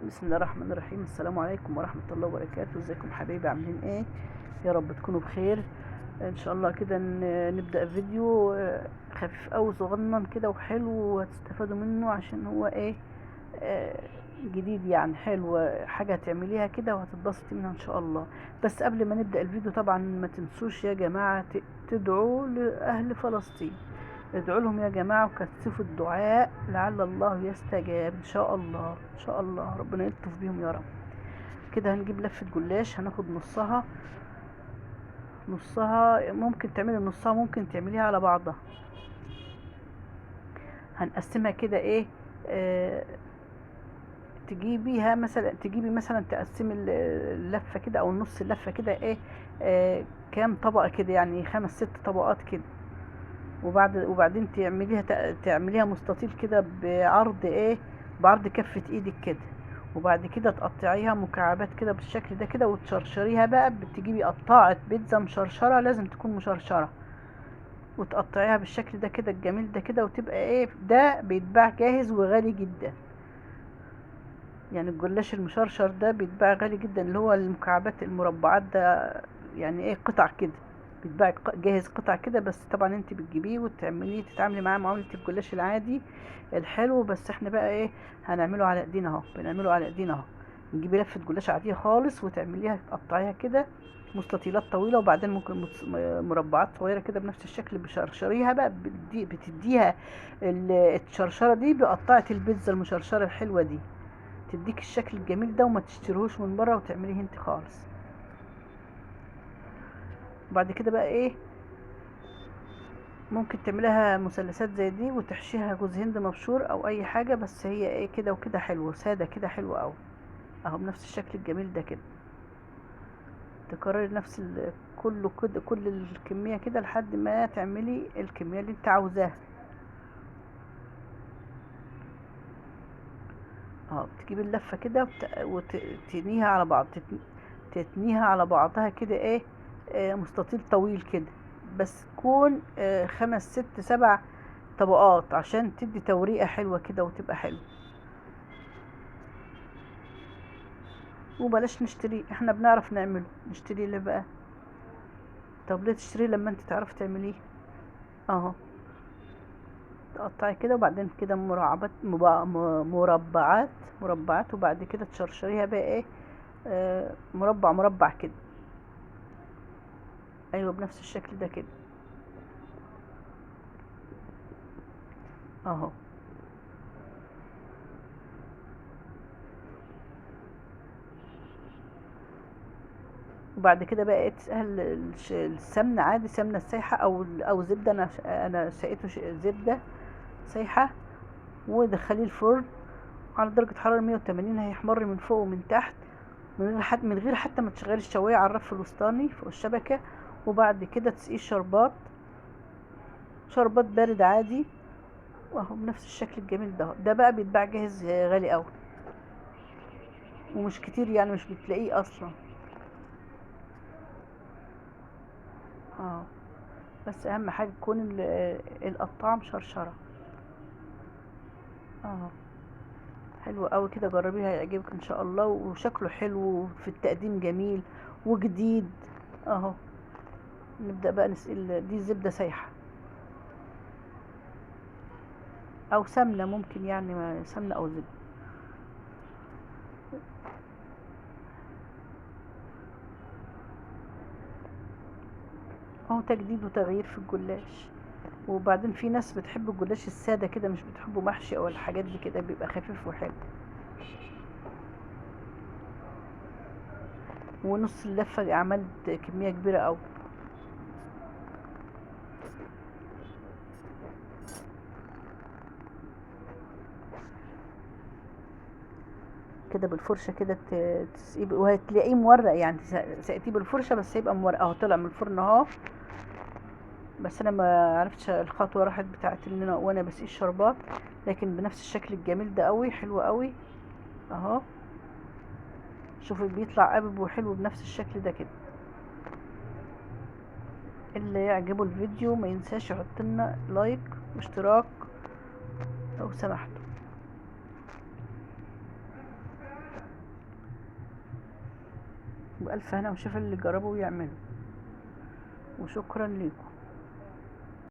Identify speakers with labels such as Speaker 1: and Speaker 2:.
Speaker 1: بسم الله الرحمن الرحيم. السلام عليكم ورحمة الله وبركاته. ازيكم حبايبي، عاملين ايه؟ يا رب تكونوا بخير ان شاء الله. كده نبدأ فيديو خفيف اوي صغنن كده وحلو، وهتستفادوا منه عشان هو ايه جديد يعني، حلو، حاجة هتعمليها كده وهتتبسطي منها ان شاء الله. بس قبل ما نبدأ الفيديو طبعا ما تنسوش يا جماعة تدعوا لأهل فلسطين، ادعوا لهم يا جماعة وكثفوا الدعاء لعل الله يستجاب ان شاء الله. ان شاء الله ربنا يلطف بيهم يا رب. كده هنجيب لفة جلاش، هناخد نصها، نصها ممكن تعملي نصها، ممكن تعمليها على بعضها. هنقسمها كده ايه، تجيبيها مثلا، تجيبي مثلا تقسمي اللفة كده او النص اللفة كده ايه، كام طبقة كده، يعني 5 6 طبقات كده. وبعدين تعمليها مستطيل كده بعرض ايه، بعرض كفة ايدك كده. وبعد كده تقطعيها مكعبات كده بالشكل ده كده، وتشرشريها بقى. بتجيبي قطاعة بيتزا مشرشرة، لازم تكون مشرشرة، وتقطعيها بالشكل ده كده الجميل ده كده، وتبقى ايه، ده بيتباع جاهز وغالي جدا. يعني الجلاش المشرشر ده بيتباع غالي جدا، اللي هو المكعبات المربعات ده، يعني ايه قطع كده، بيتباع جاهز قطع كده. بس طبعا انت بتجيبيه وتعمليه، تتعاملي معاه معاملة الجلاش العادي الحلو. بس احنا بقى ايه، هنعمله على ايدينا اهو، بنعمله على ايدينا اهو. نجيبي لفة جلاش عادية خالص وتعمليها، تقطعيها كده مستطيلات طويلة، وبعدين ممكن مربعات صغيرة كده بنفس الشكل. بشرشريها بقى، بتديها الشرشرة دي بقطعة البيتزا المشرشرة الحلوة دي، تديك الشكل الجميل ده، وما تشتريهوش من بره وتعمليه انت خالص. وبعد كده بقى ايه، ممكن تعملها مثلثات زي دي وتحشيها جوز هند مبشور او اي حاجة، بس هي ايه كده وكده حلو، ساده كده حلو قوي اهو بنفس الشكل الجميل ده كده. تكرري نفس كله كده، كل الكمية كده لحد ما تعملي الكمية اللي انت عاوزاها. اهو بتجيبي اللفة كده وتتنيها على بعض، تتنيها على بعضها كده ايه، مستطيل طويل كده، بس تكون 5 6 7 طبقات عشان تدي توريقة حلوة كده وتبقى حلوة. وبلاش نشتري، احنا بنعرف نعمله، نشتري ليه بقى؟ طب ليه تشتريه لما انت تعرفي تعمليه؟ اهو تقطعي كده، وبعدين كده مربعات مربعات، وبعد كده تشرشريها بقى ايه، مربع مربع كده، ايوه بنفس الشكل ده كده اهو. وبعد كده بقى ايه، تسهل السمنة عادي، سمنه سايحه او زبدة، انا سقيته زبدة سايحه، ودخليه الفرن على درجه حرارة 180، هيحمر من فوق ومن تحت من غير حتى ما تشغلي الشوايه على الرف الوسطاني فوق الشبكة. وبعد كده تسقيه شربات، شربات بارد عادي، واهو بنفس الشكل الجميل ده. ده بقى بيتباع جاهز غالي قوي ومش كتير، يعني مش بتلاقيه اصلا. بس اهم حاجة تكون القطاعه مشرشره. حلو قوي كده، جربيها هيعجبك ان شاء الله، وشكله حلو في التقديم جميل وجديد اهو. نبدأ بقى نسقي دي زبدة سايحة او سمنة، ممكن يعني سمنة او زبدة. اهو تجديد وتغيير في الجلاش. وبعدين في ناس بتحب الجلاش السادة كده، مش بتحبه محشي او الحاجات دي كده، بيبقى خفيف وحلو. ونص اللفة عملت كمية كبيرة قوي. كده بالفرشة كده تسقيه، وهتلاقيه مورق، يعني سقيتيه بالفرشة بس هيبقى مورق اهو. طلع من الفرن اهو، بس انا ما عرفتش الخطوة راحت بتاعت ان انا وانا بسقي الشربات، لكن بنفس الشكل الجميل ده قوي، حلو قوي اهو. شوفوا بيطلع قابب وحلو بنفس الشكل ده كده. اللي يعجبه الفيديو ما ينساش يحط لنا لايك واشتراك لو سمحتوا. وبألف هنا وشفا اللي جربه ويعمله، وشكرا لكم.